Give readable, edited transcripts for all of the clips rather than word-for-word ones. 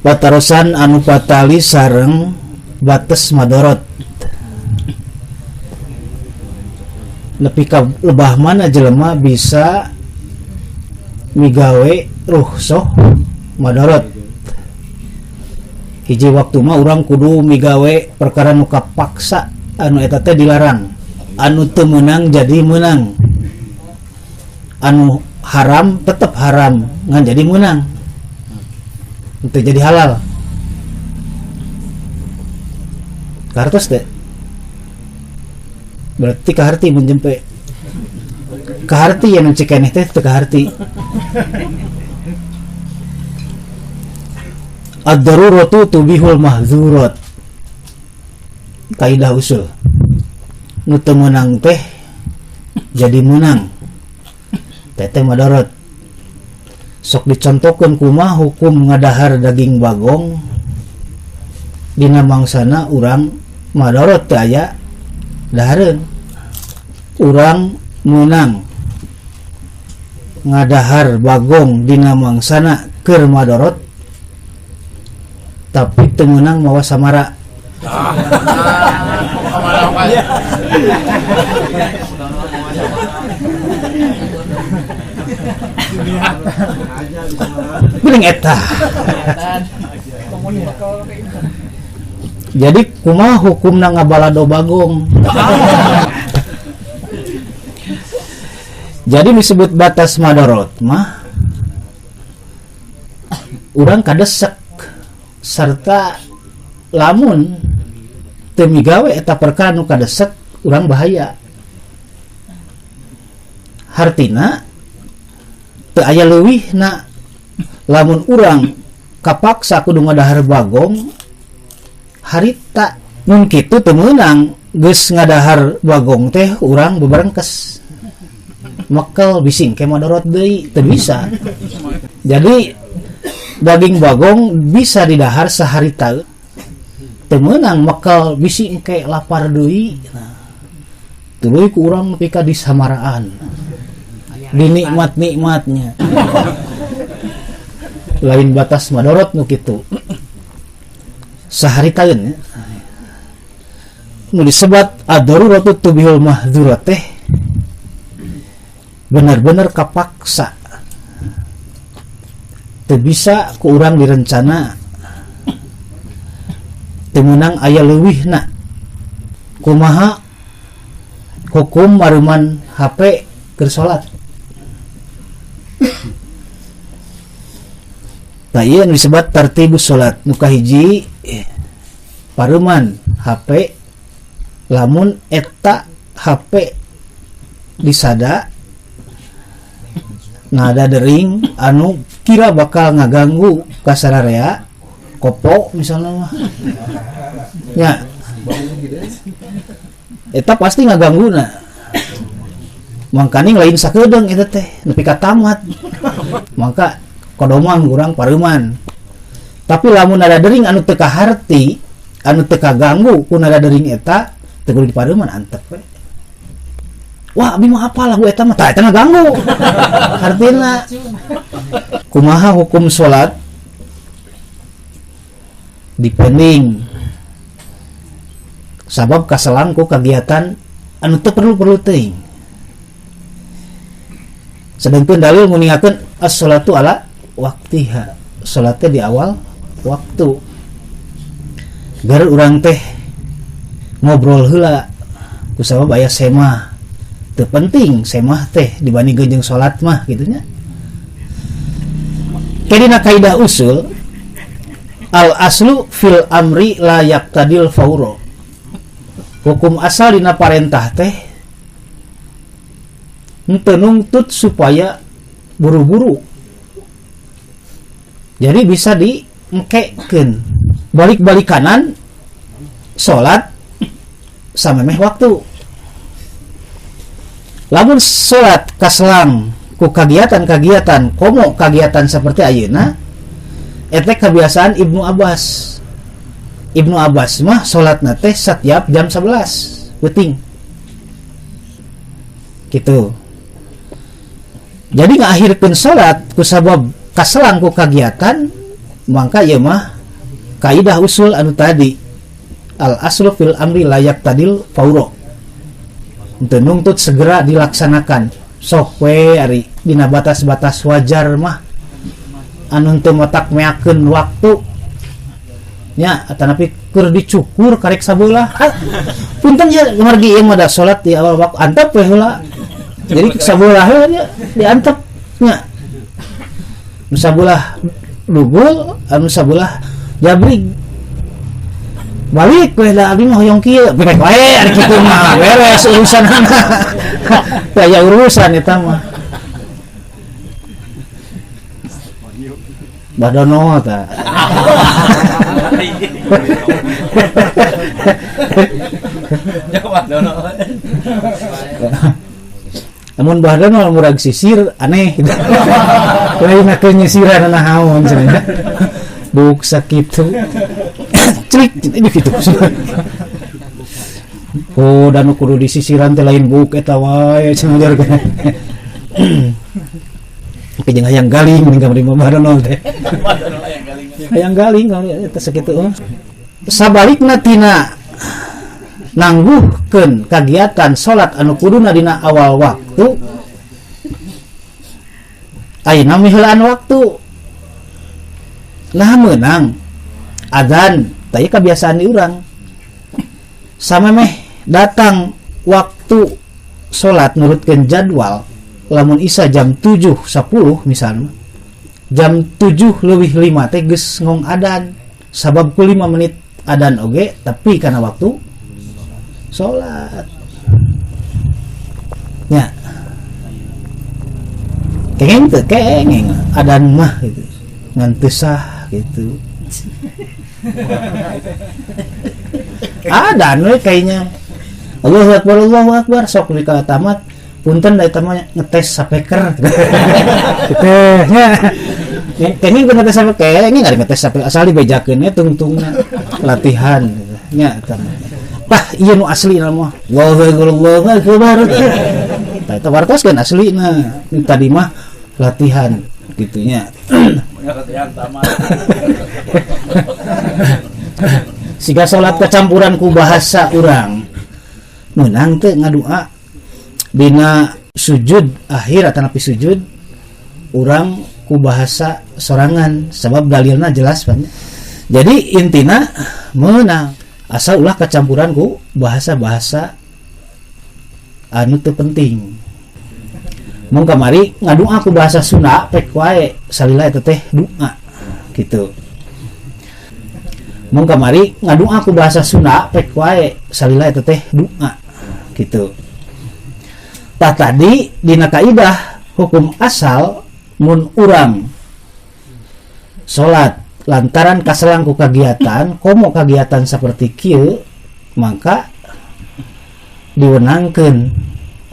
Patarosan anu patali sareng bates madorot. Nepi ka lebah mana jelema bisa migawe ruhsoh madorot. Hiji waktu mah urang kudu migawe perkara nu kapaksa anu eta teh dilarang, anu teu meunang jadi meunang, anu haram tetep haram ngan jadi meunang, teu jadi halal. Kartos teh berarti kaharti mun jempe kaharti ya nu cikeneh teh teu kaharti. Ad-daruratu tubihul mahzurat, kaidah usul. Nu teu meunang teh jadi meunang, teteh madorot. Sok dicontohkeun kumaha hukum ngadahar daging bagong dina mangsana urang madorot teu aya dahareun. Urang meunang ngadahar bagong dina mangsana keur madorot, tapi teu meunang mawa samara. Geuning eta. Jadi kumaha hukumna ngabalado bagong? Jadi disebut batas madorot mah urang kadesek serta lamun teu migawe eta perkara nu kadesek urang bahaya. Hartina teu aya leuwihna lamun urang kapaksa kudu ngadahar bagong harita mun kitu teu meunang geus ngadahar bagong teh urang beberengkes mekel bising ke madorot deui teu bisa. Jadi daging bagong bisa didahar saharita teu meunang mekel bising ke lapar deui. Nah, tuluy ku urang nepi ka disamaraan dinikmat-nikmatnya. Lain batas madorot nu kitu saharitaeun ya. Nu disebat ad-daruratu tubihul mahzurat teh bener-bener kapaksa, teu bisa ku urang direncana, teu meunang aya leuwihna. Kumaha hukum maruman HP keur salat? Tah ieu nu disebat tartibus salat. Nu kahiji paruman HP lamun eta HP disada nada dering anu kira bakal ngaganggu ka sararea kopo misalnya mah nya eta pasti ngagangguna. Mangkaning lain sakedeung eta teh nepi ka tamat, mangka kodomang urang paruman. Tapi lamun nada dering anu teu kaharti, anu teu kaganggu ku nada dering eta teu kudu diparuman, antep we. Wah, abi mah apa lagu eta mah, tah eta ngaganggu. Hartina kumaha hukum salat dipending sabab kaselang ku kegiatan anu teu perlu-perlu teuing. Sedangkan dalil nguningakeun as-salatu ala waktiha, salatnya di awal waktu. Gar urang teh ngobrol heula ku sabab aya semah. Teu penting semah teh dibandingkeun jeung salat mah kitu nya. Dina kaidah usul al aslu fil amri la yaqtadil fauro. Hukum asal dina parentah teh henteu nungtut supaya buru-buru. Jadi bisa diengkekeun. Balik-balik kanan salat samemeh waktu. Lamun salat kaselang ku kagiatan-kagiatan komo kagiatan seperti ayeuna eta kebiasaan Ibnu Abbas. Ibnu Abbas mah salatna teh setiap jam 11 peuting. Gitu. Jadi ngakhirkeun salat ku sabab kaselang ku kagiatan Mangka ieu mah kaidah usul anu tadi al aslu fil amri layak tadil fauro. Teu nungtut segera dilaksanakan. Sok we ari dina batas-batas wajar mah anu teu matak meakeun waktu nya atanapi keur dicukur karek sabelah. Punten ya margi ieu mah da salat di awal waktu antep we heula. Jadi sabelah we nya diantep nya. Nu sabelah lugul, anu sabelah jabrig. Balik we da abdi mah hoyong kieu, bek wae ari kitu mah beres urusanana. Teu aya urusan eta mah. Badono ta. Namun Bahdono murag sisir aneh. Lain keur nyisiran naon cenah. Buk sakitu. Clik gitu. Oh, dan kudu disisiran teh lain buk eta wae cenah jarkeun. Jeung hayang galing mending ka Bahdono teh. Hayang galing eta sakitu. Sabalikna tina nangguhkeun kagiatan salat anu kuduna dina awal waktu ayeuna miheulaan waktu nah meunang adzan tah ieu kabiasaan di urang samemeh datang waktu salat nurutkeun jadwal lamun isa jam 7.10 misalna jam 7.05 teh geus ngong adan sabab ku 5 menit adan oge tapi kana waktu salat nya kengeng teu kengeng adan mah gitu ngan teu sah gitu adan we kayaknya Allahu akbar Allahu akbar sok di ka tamat punten da eta mah ngetes sapeker gitu nya kengeng ku ngetes sapeker kengeng ari ngetes sapeker asal dibejakeun nya tungtungna latihan gitu nya eta mah. Tah ieu nu asli mah Allahu akbar Allahu akbar. Tah eta wartoskeun aslina. Tadi mah latihan kitu nya. Latihan tamat. Siga salat kecampuran ku bahasa urang. Meunang teu ngadua dina sujud akhir atanapi sujud urang ku bahasa sorangan sabab dalilna jelas pan. Jadi intina meunang asal ulah kecampuran ku bahasa-bahasa anu teu penting. Mun kamari ngadua ku bahasa Sunda pek wae salila eta teh doa gitu. Mun kamari ngadua ku bahasa Sunda pek wae salila eta teh doa gitu. Tah tadi dina kaidah hukum asal mun urang salat lantaran kaselang ku kagiatan komo kagiatan seperti kieu maka diwenangkeun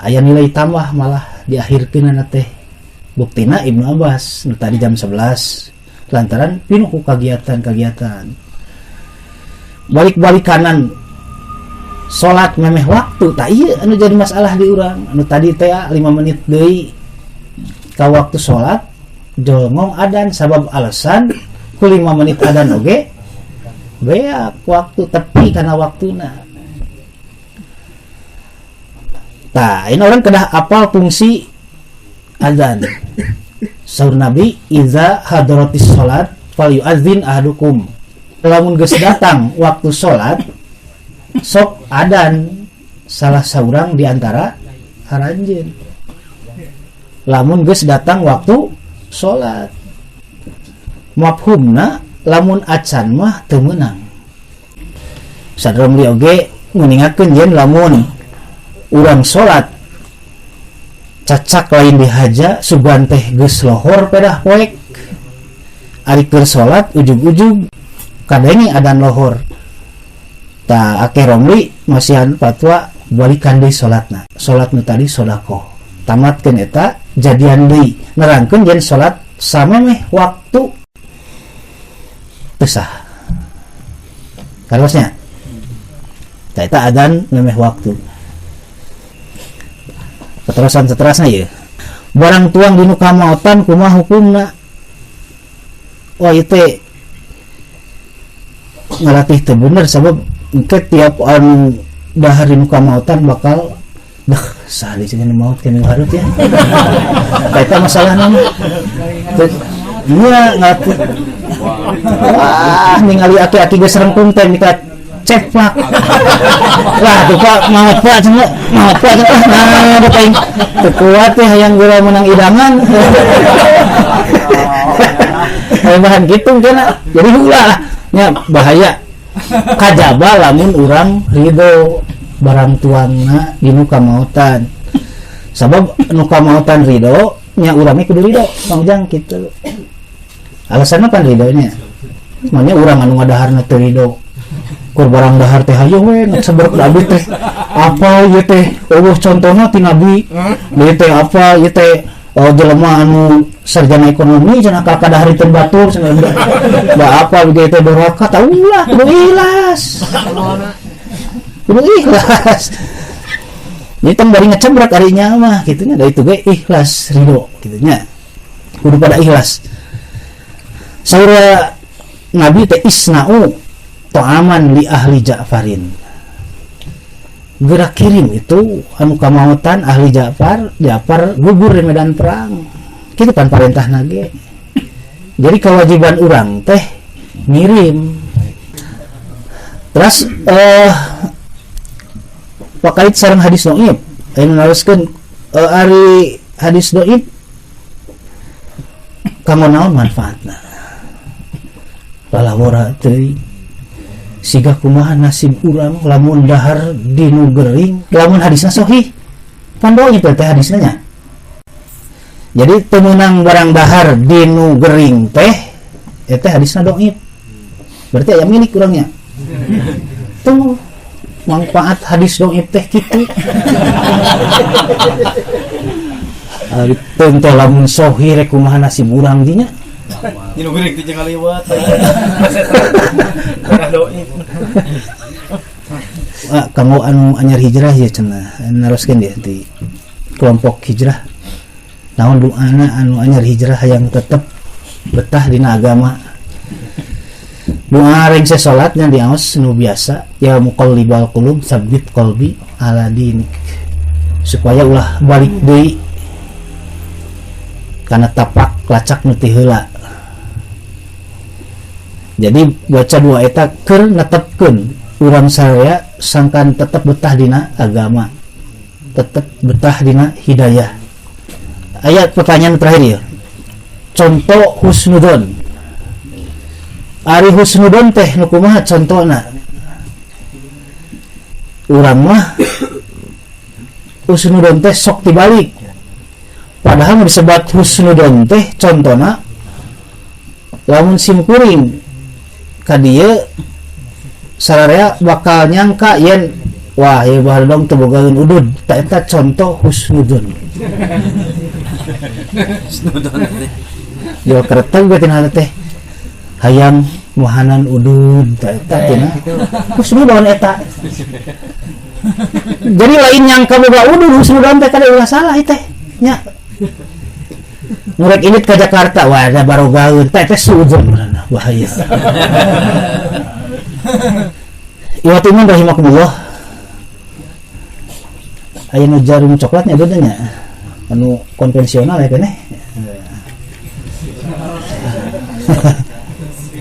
aya nilai tambah malah diakhirkeunana teh. Buktina Ibnu Abbas nu tadi jam 11 lantaran pinuh ku kagiatan-kagiatan balik-balik kanan salat memeh waktu tah ieu anu jadi masalah di urang anu tadi teh 5 menit deui ka waktu salat jolngong adan sabab alasan ku 5 menit adan oge beak waktu tepi karena waktuna. Tah ini orang kedah apal fungsi adzan. Saur Nabi iza hadratis salat falyu'adzin ahadukum. Lamun geus datang waktu salat sok adan salah saurang di antara haranjeun. Lamun geus datang waktu salat mafhumna lamun acan mah teu meunang. Sadrom li oge nguningakeun yen lamun urang salat cacak lain dihaja sugan teh geus lohor pedah poek. Ari keur salat ujug-ujug kadenge adan lohor. Tah akeh romli masihan fatwa balikan deui salatna. Salat nu tadi sedekah. Tamatkeun eta jadian deui nerangkeun yen salat samemeh waktu teu sah. Karosnya tah eta adan memeh waktu. Keterusan seterusnya ya. Barang tuang dinu kamaotan kumaha hukumna? Wah ieu teh Ngalatih teu bener sabab engke tiap anu dahar di muka mautan bakal dah sahali cenah maut kene harut ya. Eta masalahna mah. Iya ngalatih. Wah, ningali aki-aki geus rengkung teh mika ceplak. Wah, tuh Pak, maot Pak cenah, maot Pak cenah. Nah, da paling teu kuat teh hayang geura menang idangan. Hayang bahan kitu cenah. Jadi ulah nya bahaya. Kajaba lamun urang ridho barang tuangna di nu kamautan. Sabab nu kamautan ridho nya urangnya kudu ridho, Mang Ujang kitu. Alasanna pan ridhonya. Manya urang anu ngadaharna teu ridho. Kur barang dahar teh hayo we ngesebrek abdi teh. Apa ieu teh? Eueuh contohna ti Nabi. Ieu teh apa ieu teh jelema anu sarjana ekonomi cenah ka kadahar teu batur cenah. Da apa begitu teh doraka tah ulah kudu ikhlas. Kudu ikhlas. Jadi tong bari ngecebrak ari nya mah kitu nya da itu ge ikhlas ridho kitu nya. Kudu pada ikhlas. Saura Nabi teh isna'u ta'aman li ahli Ja'farin. Gerak kirim itu anu kamautan ahli Ja'far, Ja'far gugur di medan perang. Kitu kan parentah nage. Jadi kewajiban urang teh ngirim. Terus pakait sareng hadis dhaif. Anu naroskeun ari hadis dhaif kanggo naon manfaatna? Palawara teuing. Siga kumaha nasib urang lamun dahar di nu gering, lamun hadisna sahih. Pan dhaif teh hadisna nya. Jadi teu meunang barang dahar di nu gering teh eta hadisna dhaif. Berarti aya milik urangnya. Tuh manfaat hadis dhaif teh kitu. Ari teh lamun sahih rek kumaha nasib urang dinya. Ini gering teh jangan lewat. Kanggo anu anyar hijrah ya cenah naroskeun dia di kelompok hijrah. Naon doana anu anyar hijrah hayang tetep betah dina agama. Doa rengse salatnya diaos nu biasa ya muqallibal qulub sabbit qalbi ala dinik. Supaya ulah balik deui kana tapak lacak nu ti heula. Jadi baca doa eta keur netepkeun urang saraya sangkan tetep betah dina agama, tetep betah dina hidayah. Ayat pertanyaan terakhir ya. Contoh husnudon. Ari husnudon teh nu kumaha contona? Urang mah husnudon teh sok dibalik. Padahal disebut husnudon teh contona lamun simkuring ka dieu sararea bakal nyangka yen wah ieu bahareudong teu bogaeun udud. Ta eta contoh husnudon. Husnudon teh. Yo kereteg we tina teh. Hayang muhanan udud ta eta tina. Husnudon eta. Jadi lain nyangka boga udud husnudon teh kada ulah salah teh. Nya. Murek init ke Jakarta, wah ada barogaeun teh teh suudzon bahaya. Iwat iman rahimakumullah. Aya nu jarum coklatnya bedanya. Anu konvensional ya keneh.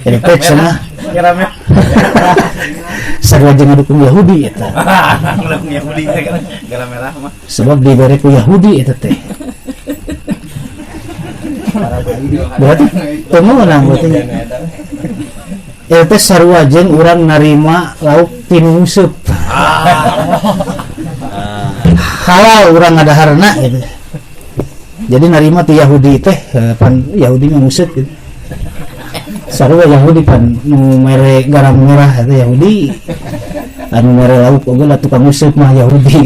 Jadi teh cenah. Sarua jeung ngadukung Yahudi eta. Ngadukung Yahudi teh kan gara merah mah. Sebab dibere ku Yahudi eta teh. Berarti teu meunang berarti. Eta teh sarua jeung urang narima lauk ti nu nguseup. Halal urang ngadaharna gitu. Jadi narima ti Yahudi teh pan Yahudi mah nguseup gitu. Sarua Yahudi pan nu mere garam merah eta Yahudi. Anu mere lauk oge lah tukang nguseup mah Yahudi.